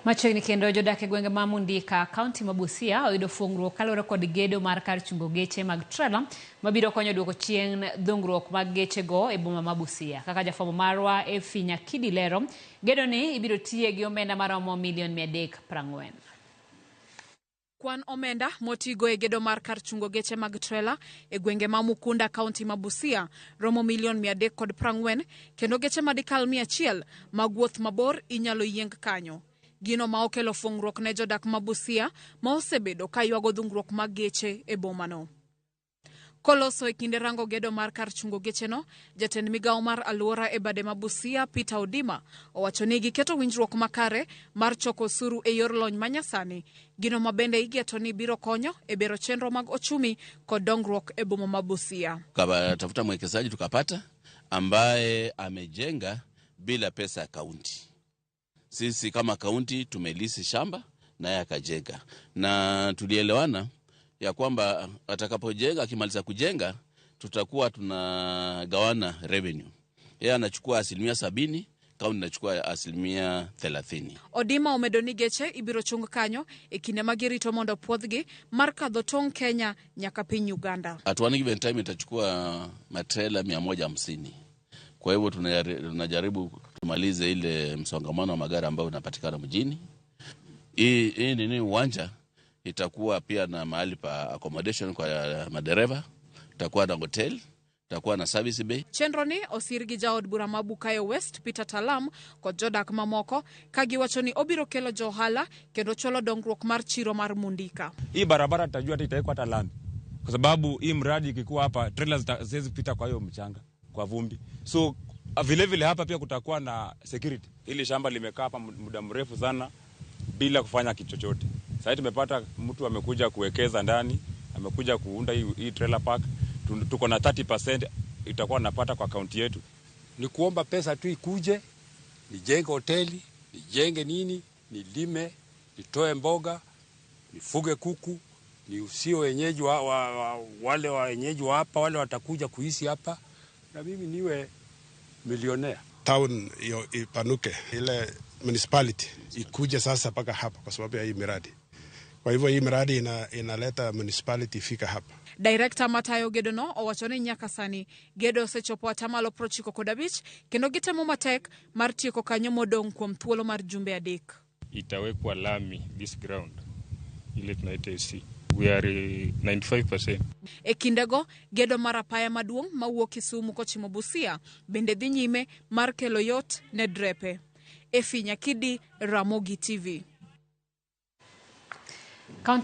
Machiegni kendo jodak e gwenge ma Mundika, kaunti ma Busia oyudo fuong'ruok kaluwore kod gedo mar kar chungo geche mag trela mabiro konyo duoko chien dhungruok mag gechego e boma ma Busia. Kaka jafwambo marwa Effie Nyakidi lero, gedo ni ibiro tiye gi omenda maromo milion 340. Kwan omenda motigo e gedo mar kar chungo geche mag trela e gwenge ma Mukunda, kaunti ma Busia romo milion 340 kendo geche madikal 100 mag wuoth mabor inyalo yieng kanyo. Gino ma okelo fuong'ruok ne jodak ma Busia ma osebedo ka ywago dhungruok mag geche e bomano. Koloso e kinde rango gedo mar kar chungo gecheno, jatend migawo mar alwora e bade ma Busia, Peter Odima, owacho ni giketo winjruok makare mar choko osuru e yor lony manyasani, gino ma bende igeto ni biro konyo e bero chenro mag ochumi kod dongruok e boma ma Busia. Tukatafuta mwekezaji tukapata, ambaye amejenga bila pesa ya kaunti. Sisi kama kaunti tumelease shamba naye akajenga, na tulielewana ya kwamba atakapojenga, akimaliza kujenga, tutakuwa tunagawana revenue. Yeye anachukua 70%, kaunti inachukua 30%. Odima omedo ni geche ibiro chung kanyo e kinde ma girito mondo puodhgi mar kadho tong' Kenya nyaka piny Uganda. At one given time itachukua matrela 150. Kwa hivyo tunajaribu tumalize ile msongamano wa magari ambayo unapatikana mjini. Hii nini uwanja itakuwa pia na mahali pa accommodation kwa madereva, itakuwa na hotel, itakuwa na service bay. Chenro ni osir gi jaod bura ma Bukayo West Peter Talam kod jodak mamoko ka giwacho ni obiro kelo jo ohala kendo chwalo dongruok mar chiro mar Mundika. Hii barabara tutajua hata itawekwa hata lami, kwa sababu hii mradi ikikuwa hapa trailer haziwezi pita kwa hiyo mchanga, kwa vumbi. So vile vile hapa pia kutakuwa na security. Hili shamba limekaa hapa muda mrefu sana bila kufanya kitu chochote. Sasa tumepata mtu amekuja kuwekeza ndani, amekuja kuunda hii trailer park. Tuko na 30% itakuwa napata kwa kaunti yetu. Ni kuomba pesa tu ikuje, nijenge hoteli, nijenge nini, nilime, nitoe mboga, nifuge kuku, ni sio wenyeji wa wale wa wenyeji wa hapa, wale watakuja kuishi hapa, na mimi niwe milionea. Town hiyo ipanuke, ile municipality ikuje sasa mpaka hapa kwa sababu ya hii miradi. Kwa hivyo hii miradi inaleta municipality ifika hapa. Director matayo gedono owacho ni nyaka sani gedo osechopo atamalo 95 kendo gitemo matek mar tieko kanyo modong' kuom thuolo mar jumbe 3. Itawekwa lami this ground ile tunaita AC. We are 95%. E kindego, gedo mar apaya maduong' mawuok Kisumu kochimo Busia bende dhi nyime mar kelo yot ne drepe. Effie Nyakidi, Ramogi TV. Kaunti